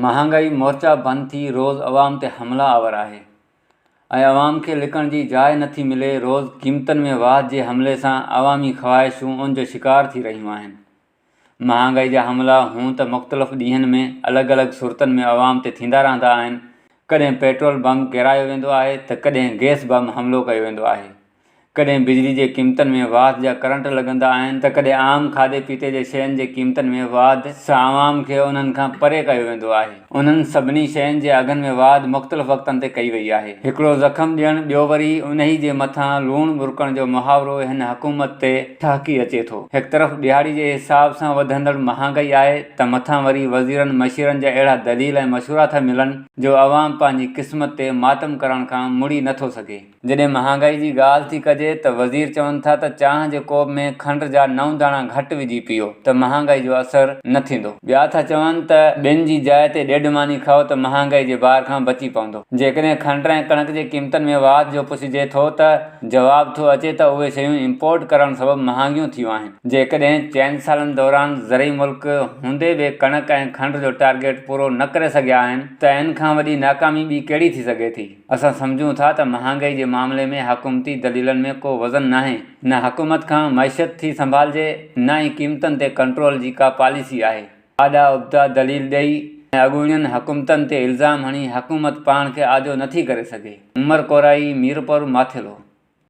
مهانگائي مورچا بند ٿي روز عوام تي حملا آور آهي ۽ عوام کي لڪڻ جي جاء نه ٿي ملي، روز قيمتن ۾ واڌ جي حملي سان عوامي خواهشون ان جو شڪار ٿي رهيون آهن. مهانگائي جا حملا هون ته مختلف ڏينهن ۾ الڳ الڳ صورتن ۾ عوام تي ٿيندا رهندا آهن، ڪڏهن پيٽرول بم ڪيرايو ويندو آهي ته ڪڏهن گئس بم حملو ڪيو ويندو آهي. ڪڏهن بجلي جي قيمتن ۾ واڌ جا ڪرنٽ لڳندا آهن ته ڪڏهن عام کاڌي پيتي جي شين جي قيمتن ۾ واڌ سان عوام کي انهن کان پري ڪيو ويندو آهي. انهن سڀني شين جي اگهن ۾ واڌ مختلف وقتن تي ڪئي وئي آهي. هڪڙو زخم ڏيڻ ٻيو وري انهي جي مٿان لوڻ ٻرڪڻ جو محاورو هن حڪومت تي ٺهڪي اچي ٿو. هڪ طرف ڏهاڙي جي حساب سان وڌندڙ مهانگائي آهي ته مٿان وري وزيرن مشيرن جا اهڙا دليل ۽ مشورا ٿا ملن جو عوام پنهنجي قسمت تي ماتم ڪرڻ کان مڙي نه ٿو سگهي. جڏهن مهانگائي جي ڳالهه ٿي ڪجي ته وزير چون ٿا ته چانهه جي ڪوپ ۾ کنڊ جا نو داڻا گهٽ وجهي پيئو ته مهانگائي جو اثر نه ٿيندو. ٻيا ٿا چون ته ٻن جي جاء تي ڏيڍ ماني کائو ته مهانگائي جي بار کان بچي پوندو. جيڪڏهن کنڊ ۽ ڪڻڪ جي قيمتن ۾ واڌ جو پڇجي ٿو ته جواب ٿو اچي ته اهي شيون امپورٽ ڪرڻ سبب مهانگيون ٿيون آهن. جيڪڏهن چئن سالن دوران زرعي ملڪ هوندي به ڪڻڪ ۽ کنڊ جو ٽارگيٽ پورو نه ڪري سگهيا آهن ته ان کان وڏي ناڪامي ٻي ڪهڙي ٿي سگهي ٿي. اسان سمجهون ٿا ته مهانگائي جي معاملي ۾ حڪومتي دليلن ۾ ڪو وزن ناهي، نه حڪومت کان معيشت ٿي سنڀالجي نه ئي قيمتن تي ڪنٽرول جي ڪا پاليسي آهي. آڏا ابتا دليل ڏئي ۽ اڳوڻين حڪومتن تي الزام هڻي حڪومت پاڻ کي آجو نٿي ڪري سگهي. عمر ڪورائي، ميرپور ماٿيلو.